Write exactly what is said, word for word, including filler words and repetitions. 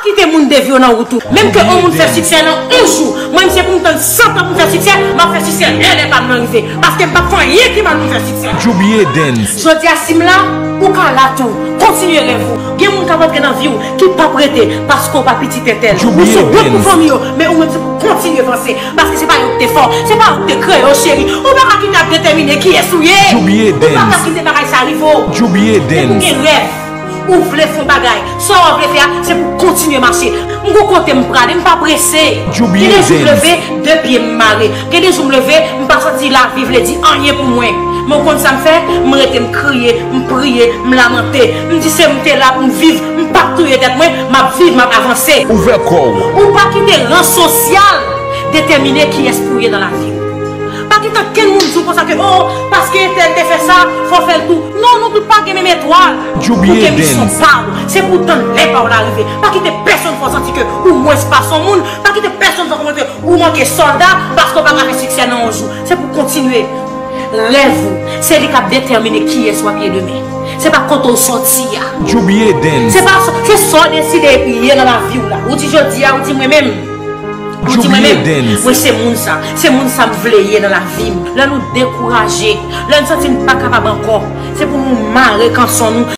Kite moun deviye w nan wout ou. Menm ke yon moun fè siksè nan yon jou, mwen menm se pou m tann san tan pou m fè siksè, m ap fè siksè lè lè pa m nan rive. Paske m p ap fè anyen ki mal pou m fè siksè. Djoubye Dance. Jodi a si m la, ou ka la tou. Kontinye rèv ou. Gen moun k ap antre nan vi w ki p ap rete paske w pa pitit entèl. Ou sou wout pou fanmi yo, men ou menm se pou kontinye vanse. Paske se pa yo ki te fè w, se pa yo ki te kreye w, cheri. Ou pa ka kite ap detèmine kiyès ou ye. Ou pa ka kite bagay sa rive w. Djoubye Dance. Depi w gen rèv, ou vle fè yon bagay, sa w vle fè a, se pou w kontinye mache. M gon kote m prale, m pa prese. Gen de jou m leve, de pye m mare. Gen de jou m leve, m pa santi lavi vle di anyen pou mwen. Men w konn sa m fè? M rete, m kriye, m priye, m lamante. M di se m te la pou m viv, m p ap touye tèt mwen, m ap viv, m ap avanse. Ouvè kò w. Ou pa kite ran sosyal detèmine kiyès pou w ye nan lavi w. Pa kite okenn moun di w konsa ke, oh, paske entèl te fè sa, fò w fè l tou. Non, nou tout pa gen menm etwal. Ou gen misyon pa w. Se pou w tann lè pa w la rive. Pa kite pèsonn fè w santi ke ou mwens pase yon moun. Pa kite pèsonn fè w konprann ke ou manke sòlda paske w pa ka fè siksè nan yon jou. Se pou w kontinye. Rèv ou, se li k ap detèmine kiyès w ap ye demen. Se pa kote w sòti a. Djoubye Dance. Se pa sa, se sa w deside epi ye nan lavi w la. Ou di jodi a, ou di mwen menm. Ou di mwen menm, mwen se moun sa. Se moun sa m vle ye nan lavi m. Lè nou dekouraje, lè n santi n pa kapab ankò, se pou nou mare kanson nou.